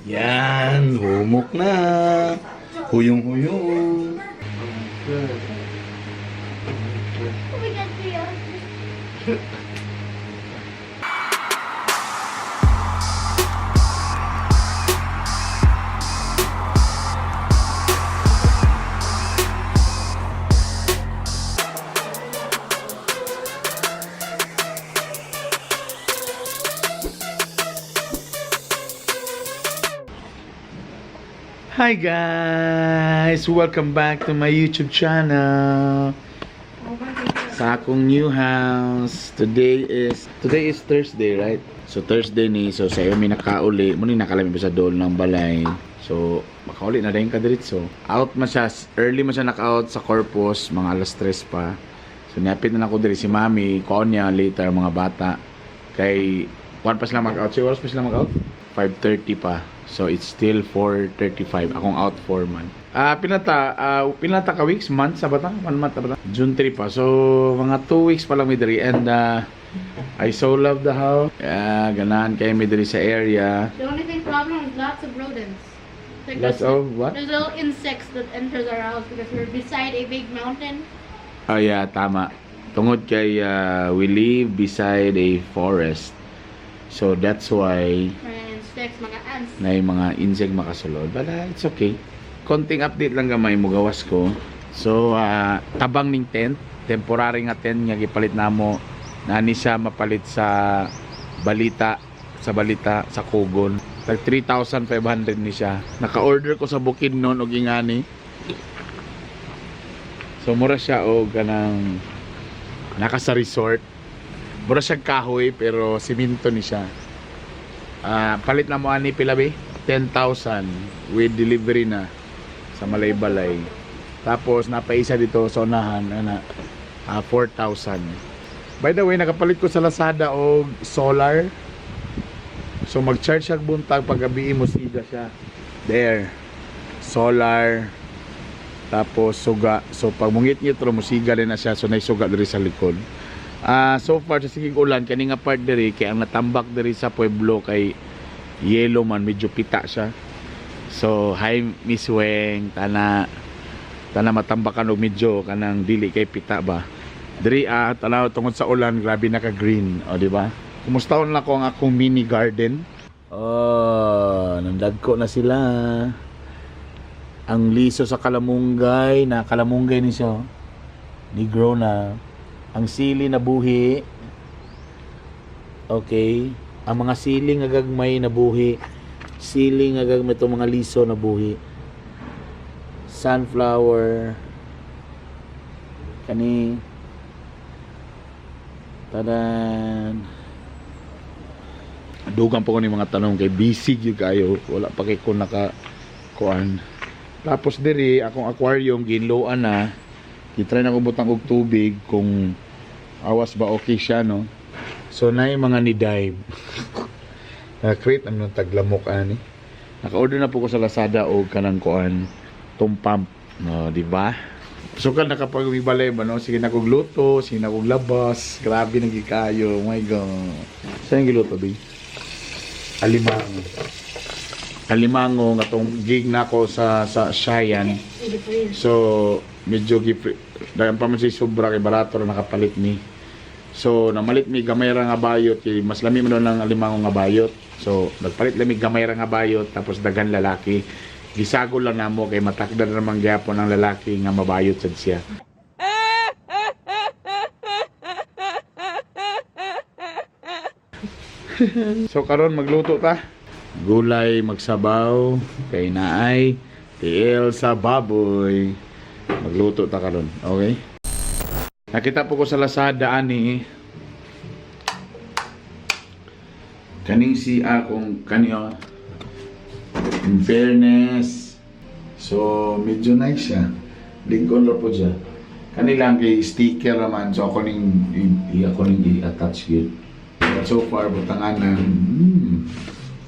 Yan, humok na. Huyong-huyong. Oh my God, Kuya. Hi guys! Welcome back to my YouTube channel. Sa akong new house. Today is Thursday, right? So Thursday ni, so sa iyo mi nakauli, mo ni nakalami pa sa dool ng balay. So makauli na rin ka diretso. Out man siya, early man siya naka-out sa Corpus, mga alas 3 pa. So niapit na nako diri si Mami, kuon niya later mga bata. Kay kuan pa sila mag-out. So oras pa sila mag-out? 5:30 pa. So it's still 4:35. Akong out 4 man. Pinata ka weeks, months sa bata? One month na bata? June 3 pa. So mga 2 weeks pa lang mi diri and I so love the house. Yeah, ganahan kay mi diri sa area. The only thing problem is lots of rodents. Like Lots of what? There's little insects that enters our house because we're beside a big mountain. Oh yeah, tama. Tungod kay we live beside a forest. So that's why Mga insects, mga ants. na yung mga insect makasulod. But it's okay. Konting update lang gamay mo gawas ko. So, tabang ning tent, temporary nga tent nga gipalit namo. Nani siya mapalit sa balita sa Kugon. Tag 3,500 ni siya. Naka-order ko sa Bukidnon og ingani. So mura siya og kanang naka sa resort. Mura siya kahoy pero simento ni siya. Palit na mo ani pila be? 10,000 with delivery na sa Malaybalay. Tapos napaisa dito sa unahan ana 4,000. By the way, nakapalit ko sa Lazada og solar. So mag-charge siya buntag pag gabi mo siga siya. There. Solar. Tapos suga. So pag mungit-ngit ro musiga din na siya, so nay suga diri sa likod. So far sa sigig ulan kani nga part diri kay ang natambak diri sa pueblo kay yellow man, medyo pita siya. So hi Miss Weng, tana tana matambakan og medyo kanang dili kay pita ba. Diri tanaw tungod sa ulan grabe naka green, o di ba? Kumustaon lang ko ang akong mini garden. Oh, nandagko na sila. Ang liso sa kalamunggay, na kalamunggay ni siya. Oh. Ni grow na. Ang sili na buhi. Okay. Ang mga sili nga gagmay na buhi. Sili nga gagmay itong mga liso na buhi. Sunflower. Kani. Tadan. Dugang pa ko ni mga tanong kay busy gyud kayo. Wala pa kay ko naka kuan. Tapos diri akong aquarium ginloan na. Gitry na ko butang og tubig kung awas ba okay siya no. So na yung mga ni dive. Na-create naman ng taglamok ani. Naka-order na po ko sa Lazada og kanang kuan tumpamp no, di ba? So kan nakapag-balay ba no? Sige na kog luto, sige na kog labas. Grabe na gikayo. Oh my God. Saan yung giluto, bi? Alimango. Alimango nga tong gig na ako sa Cheyenne. So, medyo dahil pa man siya sobra kay barato ra nakapalit ni. So, namalit mi gamay ra nga bayot kay mas lami man daw ng alimango nga bayot. So, nagpalit lang mi gamay ra nga bayot tapos daghan lalaki. Gisago lang namo kay matakdan ra man gyapon ang lalaki nga mabayot sad siya. So karon magluto ta. Gulay magsabaw kay naay tiil sa baboy. Magluto ta karon, okay? Nakita po ko sa Lazada ani kaning si akong kanyo. In fairness, so medyo nice siya. Lingkon ra po siya. Kanilang kay sticker raman, so ako ning ako ning i-attach yun. But so far butangan na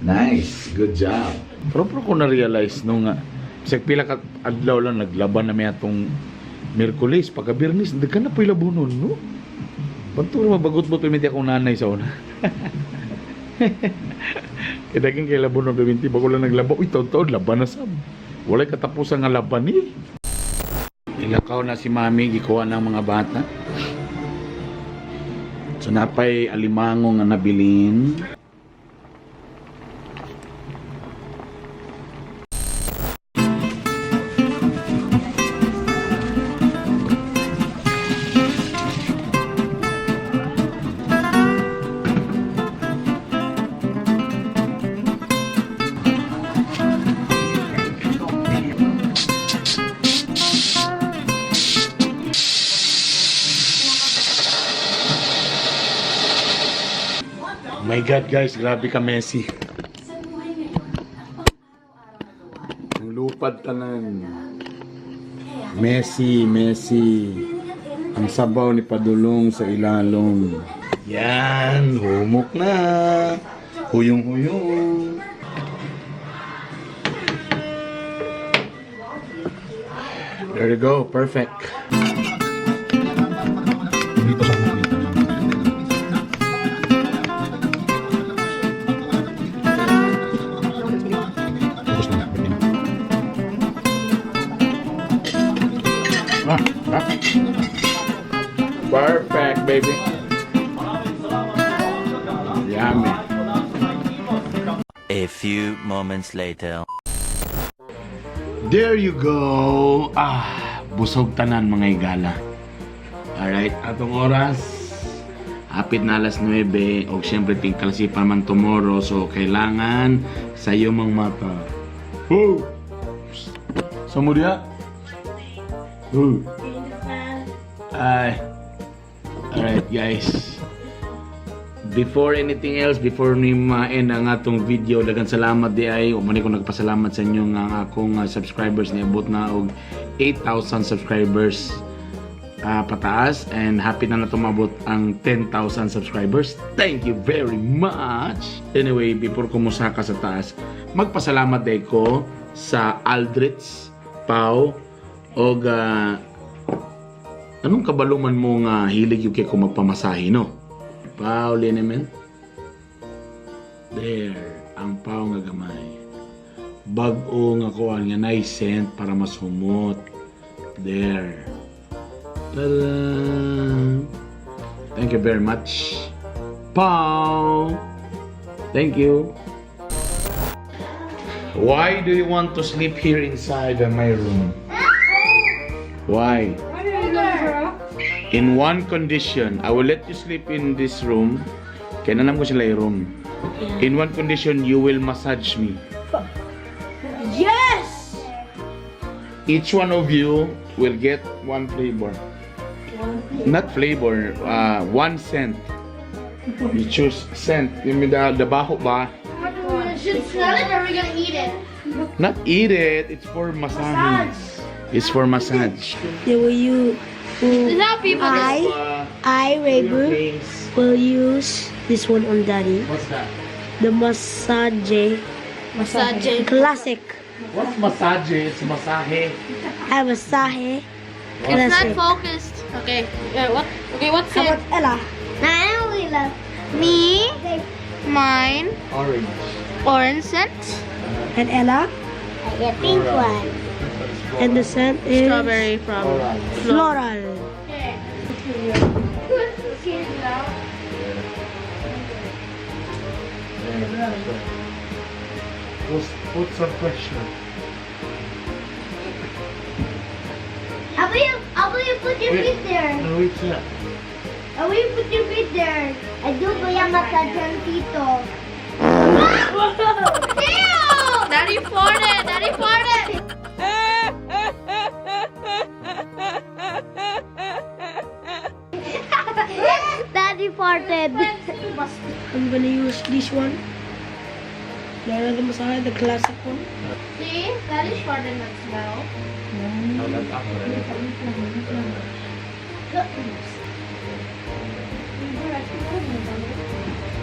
nice, good job. Pero pero ko na-realize nung bisag pila ka adlaw lang naglaban na may atong Miyerkules, pagka Biyernes, daghan na po ilabunon, no? Banto na mabagot-bot pimiti akong nanay sa una. Kaya daghan kay labon ng 20 bago lang naglaba. Uy, taon-taon, laban na sab. Walay katapusan nga laban eh. Ilakaw na si Mami, gikuha ng mga bata. So napay alimango nga nabilin. My God, guys, grabe ka messy. Ang lupad tanan. Messy, messy. Ang sabaw ni Padulong sa ilalong. Yan, humok na. Huyong-huyong. There you go, perfect. Dito sa nakita. Tapos na. Ah, ah. Perfect, baby. Yummy. A few moments later. There you go. Ah, busog tanan, mga igala. Alright, atong oras. Hapit na alas 9. O siyempre, tingkalsi pa man tomorrow. So, kailangan sa iyo mang mata. Oh! Sa mo diya? Oh. Ay. Alright, guys. Before anything else, before ni ma-end ang atong video, daghang salamat di ay. Umani ko nagpasalamat sa inyo nga ang akong subscribers, niabot na og 8,000 subscribers pataas and happy na na tumabot ang 10,000 subscribers. Thank you very much! Anyway, before ko musaka sa taas, magpasalamat day ko sa Aldrich Pau og anong kabaluman mo nga hilig yung kay ko magpamasahe, no? Pau liniment. There, ang pau nga gamay. Bag-o nga kuan nga nice scent para mas humot. There. Tada! Thank you very much. Pau! Thank you. Why do you want to sleep here inside my room? Why? In one condition, I will let you sleep in this room. Kaya nanam ko sila yung room. In one condition, you will massage me. Yes! Each one of you will get one flavor. Not flavor, one scent. You choose scent. You mean the baho ba? We should smell it or are we gonna eat it? Not eat it. It's for massage. It's for massage. They will use. Is that people I, Your Raver, face. will use this one on Daddy. What's that? The massage Massage. classic. What's massage? It's masahe. I massage It's not classic. focused. Okay. What? Okay, what's How it? about Ella? Now we love me. Mine. Orange. Orange scent. And Ella? A pink one. And the scent is Strawberry from Floral. floral. Put some pressure. How about you put your Wait. feet there? No, wait, sir. How about you put your feet there? I do kuya massage ang tito. Ew! Daddy farted! Daddy farted! Daddy farted. I'm gonna use this one. The other massage, the classic one. See? Daddy farted that smell.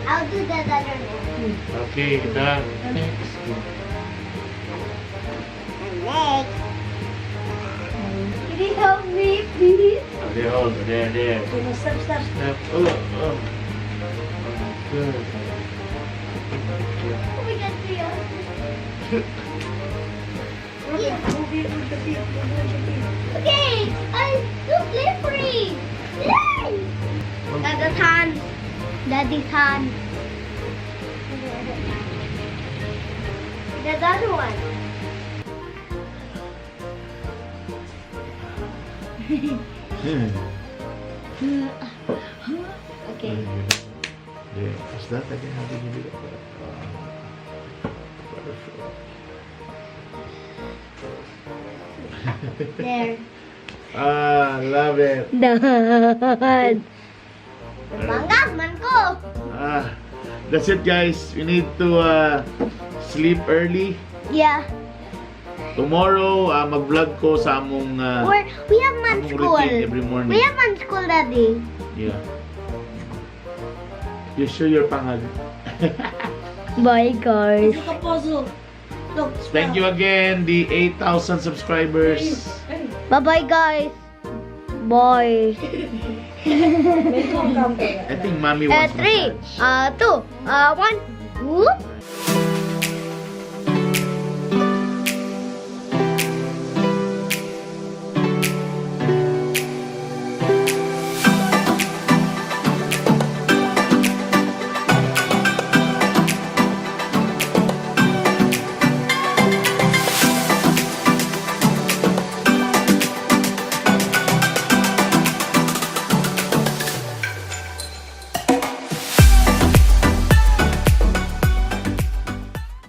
I'll do that other one. Okay, done. Next. And next. Can you help me, please? Okay, hold. There, there. Okay, now step, step. Step up, up. Good. Oh my Rub it, move it with the feet. Move it with your feet. Okay, I'm so slippery. Yay! Daddy's hand. Daddy's hand. The other one. Okay. Yeah, what's that again? How did you do that? Perfect. There. Ah, love it. Done. Bangag man ko. Ah, that's it, guys. We need to sleep early. Yeah. Tomorrow, mag-vlog ko sa among We have man among school. routine every morning. We have man school, Daddy. Yeah. You sure you're pangag? Bye, guys. It's like a puzzle. Look. Thank you again, the 8,000 subscribers. Bye-bye, guys. Bye. I think Mommy wants Three, massage. two, one. Whoop.